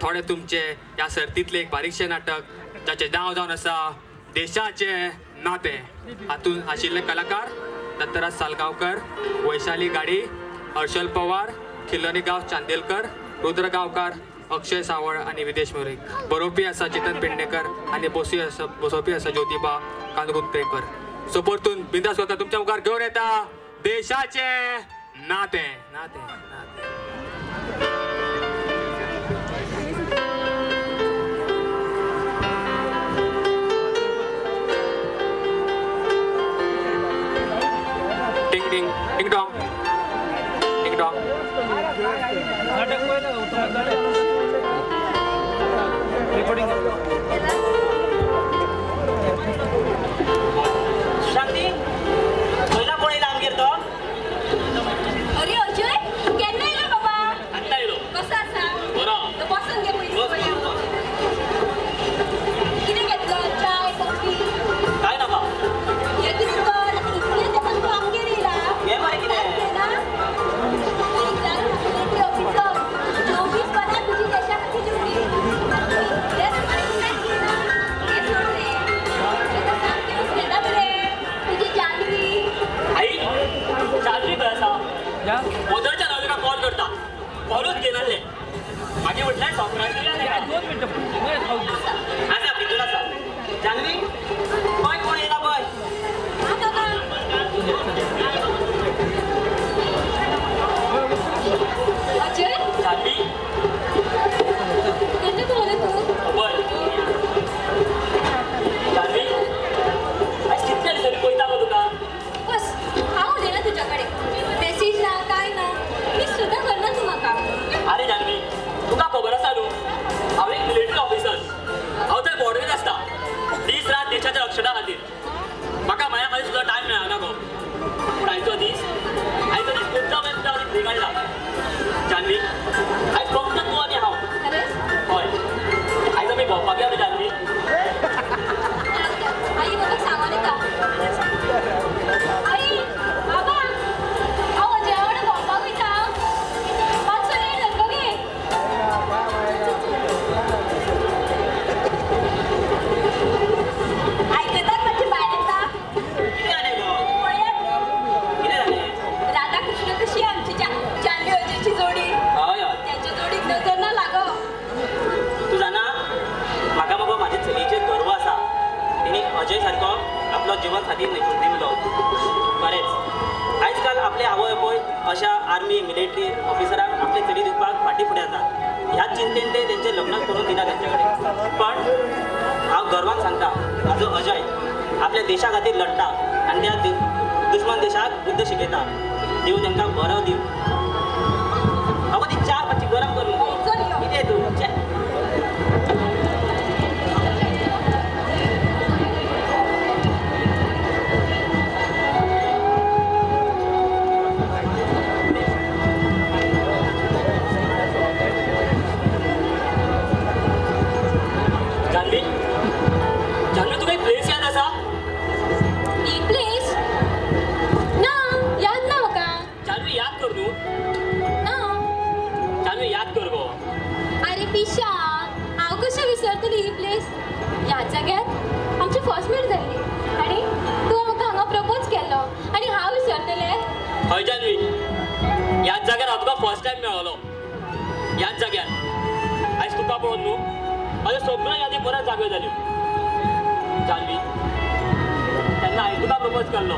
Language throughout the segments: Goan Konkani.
थोडे तुमचे ह्या सर्तींतलें एक बारीकशें नाटक जाचें नांव जावन आसा देशाचें नातें. हातूंत आशिल्ले कलाकार दत्तराज सालगांवकर, वैशाली गाडी, हर्षल पवार, खिलोनी गांव चांदेलकर, रुद्र गांवकार, अक्षय सावळ आनी विदेश मोरे. बरोवपी आसा चेतन पेडणेकर आनी बसोवपी आसा ज्योतिबा कानगुत्तेकर. सो परतून बिंदास करता तुमच्या मुखार घेवन येता देशाचें नातें. नातें नातें. टिंग टिंग टिंग टॉंग टिंग टॉंग. शांती पयला कोण येयला आमगेर तो? अरे अजय, केन्ना येयलो बाबा? आत्तां येयलो. कसो आसा? बरो. बसून घे पयलीं. कितें घेतलो? चाय, कॉफी? कांय नाका. हें कितें कर, आतां इतले तेंपान तूं आमगेर येयला. हें मरे कितें? मिलिटरी ऑफिसर, 24 वरां तुजी देशा खातीर ड्युटी. आई, जान्हवी खंय आसा? वदळच्या हांव तुका कॉल करता, कॉलूच घेनासलें. मागीर म्हटल्यार सरप्रायज दिवया. 2 मिनटां आसा भितूर आसा. जान्हवी, पळय कोण येयला पळय. अजय, जान्हवी, केन्ना पावलो तूं? खबर जान्हवी, आयज कितल्या दिसांनी पळयता गो तुका. बस, हांव उलयना तुज्या कडेन. मॅसेज ना, कांय ना, मिस सुद्दां करना तूं म्हाका. आरे जान्हवी, तुका खबर आसा न्हू, हांव एक मिलिटरी ऑफिसर. हांव थंय बॉर्डरीर आसता दीस रात देशाच्या रक्षणा खातीर. म्हाका माया खातीर सुद्दां टायम मेळना गो. पूण आयचो दीस, आयचो दीस मुद्दाम हांवें तुज्या खातीर फ्री काडला. जान्हवी, आयज फक्त तूं आनी हांव. हय, आयज आमी भोंवपाक या रे जान्हवी. आई बाबाक सांगून येता. आई, बाबा, हांव अजया वांगडा भोंवपाक वयता. मातसो लेट जातलो गे. आयकतात मातशें भायर येता. कितें जालें गो? पळयात कितें जालें? राधा कृष्ण कशी आमची जान्हवी अजयची जोडी. हय हय, त्यांच्या जोडीक नजर ना लागो. तूं जाणा, म्हाका मगो म्हाजे चलयेचेर गर्व आसा. तिणें अजय सारको आपलो जिवन साथी दिल्लो. खरेंच आयज काल आपले आवय बापूय अशा आर्मी मिलिटरी ऑफिसरांक आपले चली दिवपाक फाटीं फुडें जातात. ह्याच चिंतेन ते तेंचें लग्न करून दिना तेंचे कडेन. पण हांव गर्वान सांगता, म्हाजो अजय आपल्या देशा खातीर लडटा आनी त्या दुश्मन देशाक बुद्द शिकयता. देव तांकां बरो दिवं. अगो ती च्या मातशी गरम कर मगो. कितें तूं? जान्हवी, जान्हवी, तुका एक प्लेस याद आसा? ही प्लेस ना, याद ना म्हाका. जान्हवी, याद कर न्हू. ना. जान्हवी, याद कर गो. अरे पिशा, हांव कशें विसरतली ही प्लेस? ह्या जाग्यार आमची फर्स्ट मीट जाल्ली आनी तूं म्हाका हांगा प्रपोज केल्लो आनी हांव विसरतलें? हय जान्हवी, ह्याच जाग्यार हांव तुका फर्स्ट टायम मेळ्ळो. ह्याच जाग्यार आयज तुका पळोवन न्हू म्हाज्यो सगळ्यो यादी परत जाग्यो जाल्यो. जान्हवी, तेन्ना हांवें तुका प्रपोज केल्लो,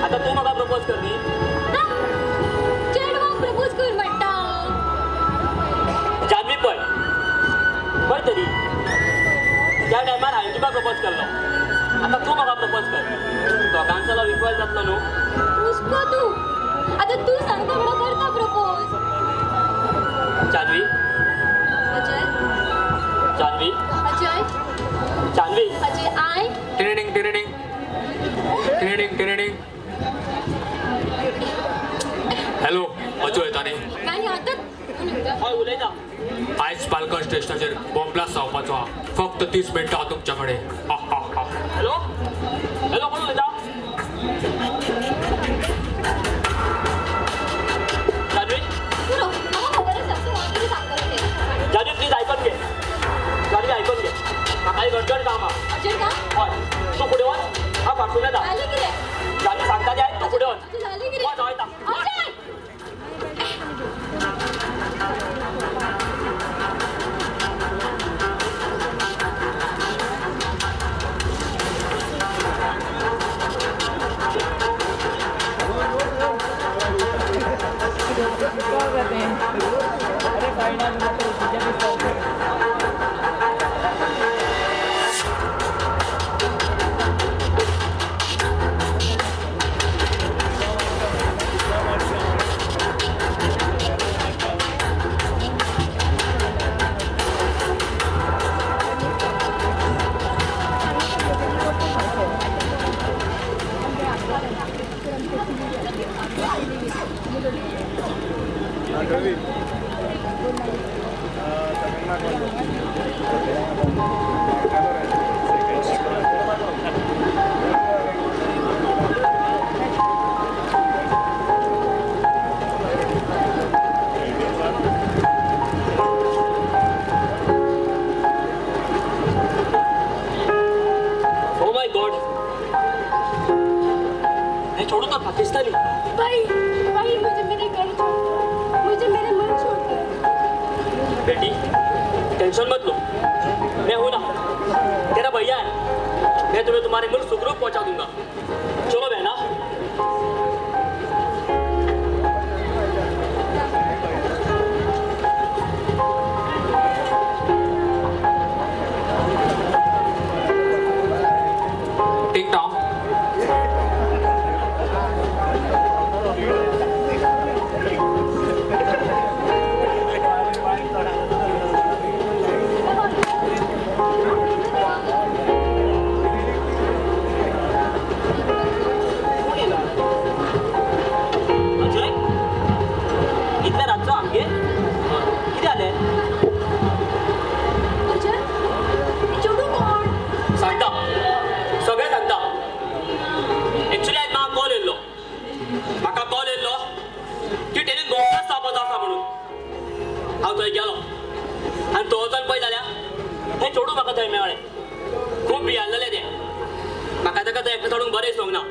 आतां तूं म्हाका प्रपोज कर न्ही. चेडवाक प्रपोज कर म्हणटा. जान्हवी, पळय पळय तरी त्या टायमार हांवें तुका प्रपोज केल्लो, आतां तूं म्हाका प्रपोज कर. दोगांचो लव इक्वल जातलो न्हू. हुस्को तूं, आतां तूं सांगता म्हणून करता प्रपोज. जान्हवी, अजय, जान्हवी, अजय, जान्हवी, अजय, I टिरिडिंग टिरिडिंग टिरिडिंग टिरिडिंग. हॅलो, अजय येता न्ही? आनी आतां हय उलयता. आयज बाल्कन स्टेशनाचेर बॉम्ब ब्लास्ट जावपाचो आहा. फक्त 30 मिनटां आहा तुमच्या कडेन. हॅलो हॅलो, कोण उलयता? जान्हवी, पुरो, म्हाका खबर आसा तूं हांव कितें सांगतलो तें. जान्हवी प्लीज आयकल. Oh my God, हे छोड़ो तो पाकिस्तानी। भाई भाई मुझे मेरे घर छोड़ दो, मुझे मेरे मुल्क छोड़ दो। बेटी टेंशन मत लो, मैं हूं ना, तेरा भैया है, मैं तुम्हें तुम्हारे मुल्क सुखरूप पहुंचा दूंगा। चलो बहना। टिंग टॉन्ग। अजय इतल्या रातचो आमगेर कितें जालें? अजय चेडूं कोण? सांगता, सगळें सांगता। एक्चुअली आयज म्हाका कॉल येयल्लो, म्हाका कॉल येयल्लो की ट्रेनीन बॉम्ब जावपाचो आसा म्हणून। हांव थंय गेलो आनी थंय वचोन पळय जाल्यार हें चेडूं म्हाका थंय मेळ्ळें। खूब भियाल्लेलें तें, म्हाका ताका थंय एकटें सोडूंक बरें दिसूंक ना,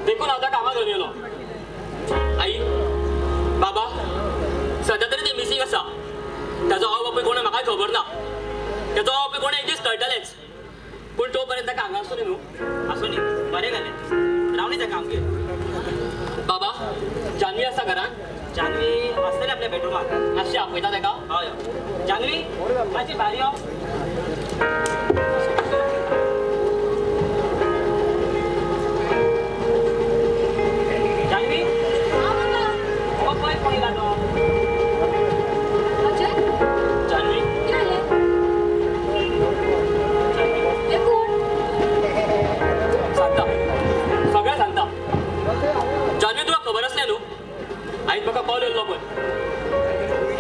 देखून हांव ताका हांगा घेवन येयलो। आई बाबा सद्या तरी तें मिसींग आसा, ताजो आवय बापूय कोण म्हाकाय खबर ना, ताजो आवय बापूय कोण एक दीस कळटलेंच, पूण तो पर्यंत ताका हांगा आसूं न्ही न्हू। आसूं न्ही, बरें जालें, रावनी ताका आमगेर। बाबा जानवी आसा घरान? जानवी आसतलें आपल्या बेडरुमाक। मातशें आपयता ताका? हय। जानवी मातशी भायर यो। जानवी हां बाबा। हो पळय कोण येयला तो। अजय जानवी कितें जालें? जानवी हें कोण? सांगता, सगळें सांगता। जानवी तुका खबर आसलें न्हू, आयज म्हाका कॉल येयल्लो पळय।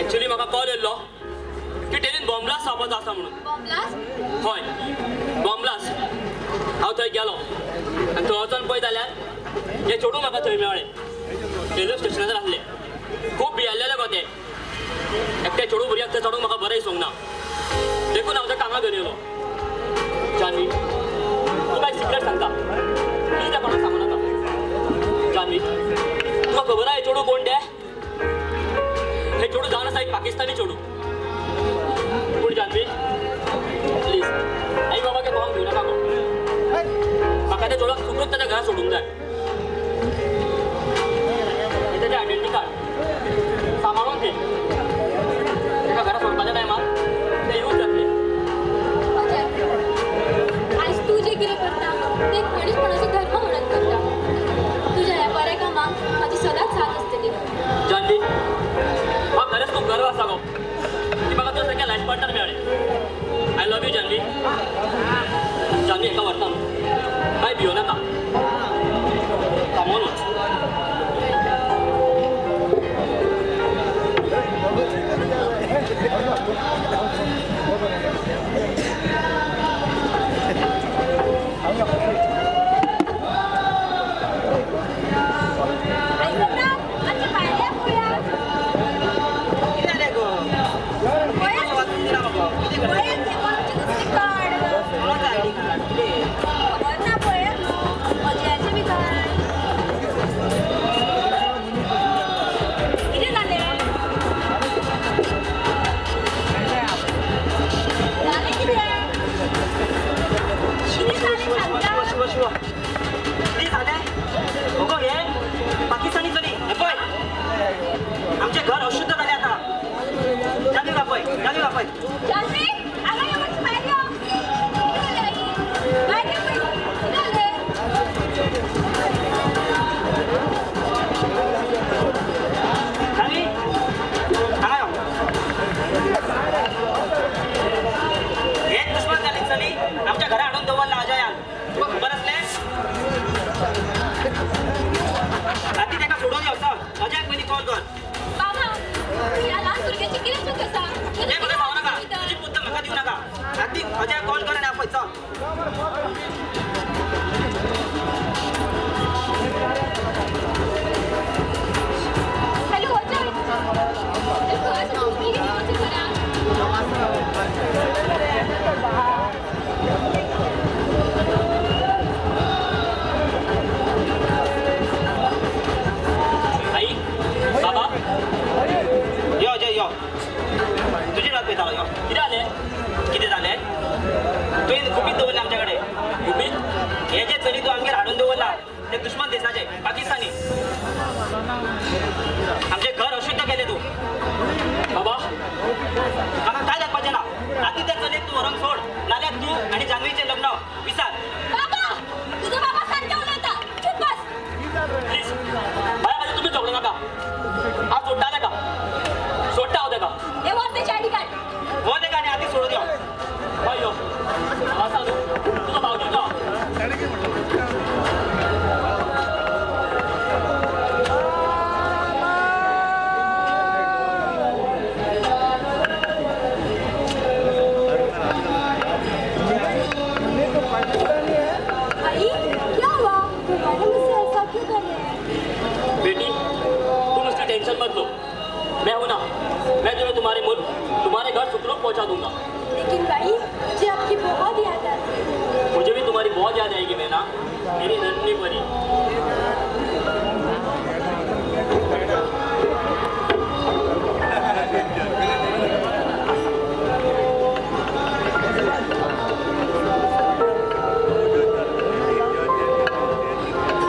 एक्चुअली म्हाका कॉल येयल्लो की ट्रेनीन बॉम्ब ब्लास्ट जावपाचो आसा म्हणून। Bomb blast? हय बॉम्ब ब्लास्ट। हांव थंय गेलो आनी थंय वचोन पळय जाल्यार हें चेडूं म्हाका थंय मेळ्ळें। रेल्वे स्टेशनाचेर आसलें, खूब भियाल्लेलें गो तें। एकटें चेडूं भुरग्याक थंय चडूंक म्हाका बरें दिसूंक ना, देखून हांव ताका हांगा घेवन येयलो। जानवी तुका एक सिक्रेट सांगता, प्लीज तें कोणाक सांगू नाका। जानवी तुका खबर आहा हें चेडूं कोण तें? हें चेडूं जावन आसा एक पाकिस्तानी चेडूं। पूण जानवी प्लीज I बाबा के कोणाक घेवं नाका गो, म्हाका त्या चेडवाक सुखरूप ताच्या घरा सोडूंक जाय। हें ताचें आयडेंटिटी कार्ड सांबाळून घे, ताका घरा सोडपाच्या टायमार तें यूज जातलें। अजय आयज तूं जें कितें करता तें एक मनीसपणाचो धर्म म्हणून करता। तुज्या ह्या बऱ्या कामाक म्हाजी सदांच साथ आसतली। जानवी म्हाका खरेंच खूब गर्व आसा गो, अजय कॉल कर आनी आपय चल. हॅलो अजय, खंय आसा तूं? बेगीन यो घरा. आई बाबा यो अजय यो, तुजी रात पळयतालो यो. कितें जालें? कितें जालें? तुवें गुपीत दवरलें आमचे कडेन. गुपीत? हे जे चली तूं आमगेर हाडून दवरला ते दुश्मन देशाचे, पाकिस्तानी. आमचें घर अशुद्ध केलें तूं. बाबा म्हाका काय जावपाचें ना. आतां त्या चलयेक तूं व्हरोन सोड, नाल्यार तूं आनी जान्हवीचें लग्न विसार. बाबा तुजो बाबा सारकें उलयता, चूप बस. प्लीज बाया खातीर तुमी झगडो नाका. हांव सोडटा ताका, सोडटा हांव ताका. हे व्हर तेजें आयडी कार्ड. हो ताका आनी आदी सोडून यो. हय यो आसा न्हू तुजो भावजी तो. भाई क्या हुआ? घरवाले मुझसे ऐसा क्यों कर रहे हैं? बेटी तुम उसकी टेंशन मत लो, मैं हूं ना. मैं तुम्हें तुम्हारे मुल्क, तुम्हारे घर सुखरूप पहुंचा दूंगा. लेकिन भाई मुझे आपकी बहुत याद आती है. मुझे भी तुम्हारी बहुत याद आएगी मैना, मेरी नन्ही परी.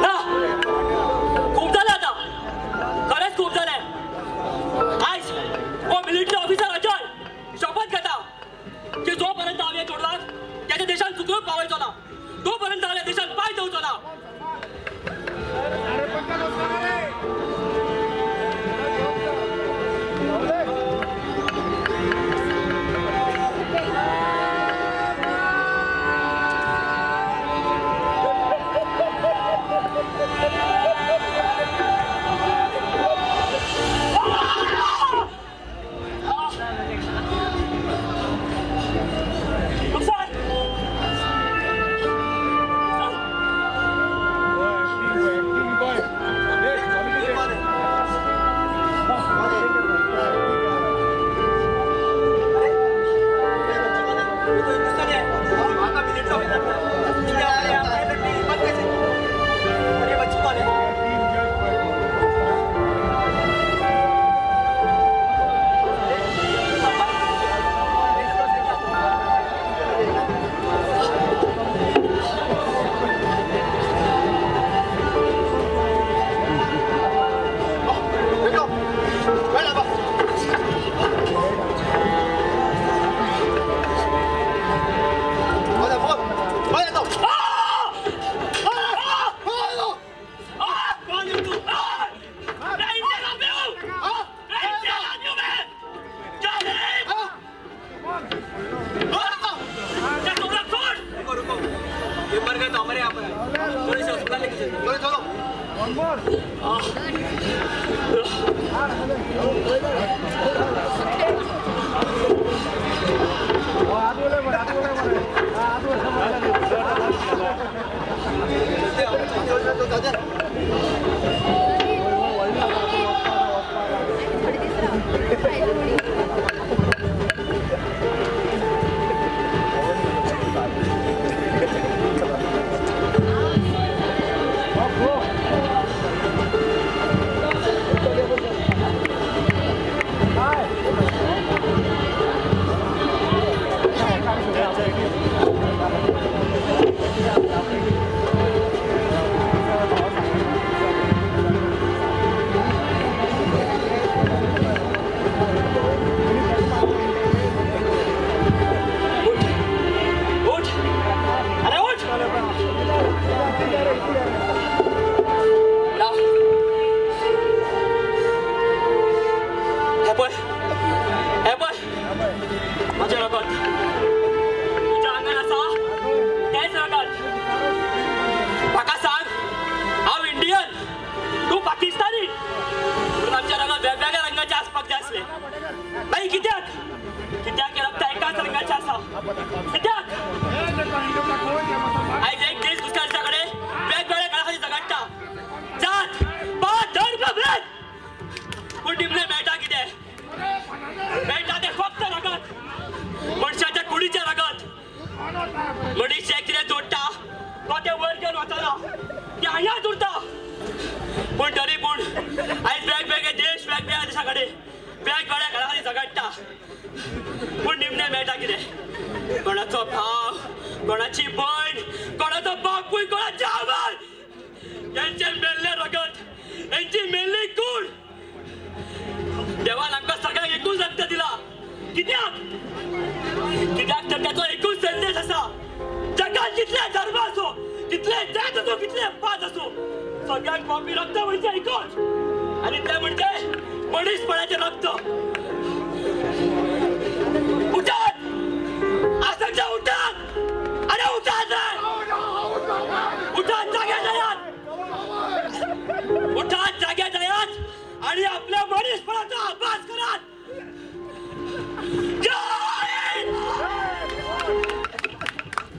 ना, खूप झालं आता, खरंच खूप झालंय. आयज हो मिलिटरी ऑफिसर अजय शपथ घेता की जोपर्यंत आम्ही चोडवाक त्याच्या देशात सुखरूप पावायचो ना, तोपर्यंत आम्ही देशात पाय दवचो ना. नुकसान Hi. गरजेचें आसा. कित्याक आयज एक दीस दुसऱ्या दिसा कडेन वेगवेगळ्या काळा खातीर झगडटा, जात पात धर्म भेद, पूण निमणें मेळटा कितें? मेळटा तें फक्त रगत, मनशाच्या कुडीचें रगत. मनीस जें कितें जोडटा तो तें वयर घेवन वचना, तें हांगाच उरता. पूण तरी पूण आयज वेगवेगळे देश वेगवेगळ्या देशा कडेन वेगवेगळ्या घरा खातीर झगडटा, पूण निमणें मेळटा कितें? कोणाचो भाव, कोणाची भयण, कोणाचो बापूय, कोणाची आवय, यांचें मेल्लें रगत, यांची मेल्ली कूड. देवान आमकां सगळ्यांक एकूच रक्त दिला. कित्याक? कित्याक तर त्याचो एकूच संदेश आसा, जगात कितले धर्म आसूं, कितले जात आसूं, कितले पात आसूं, सगळ्यांक पावपी रक्त म्हणजे एकूच, आनी तें म्हणजे मनीसपणाचें रक्त.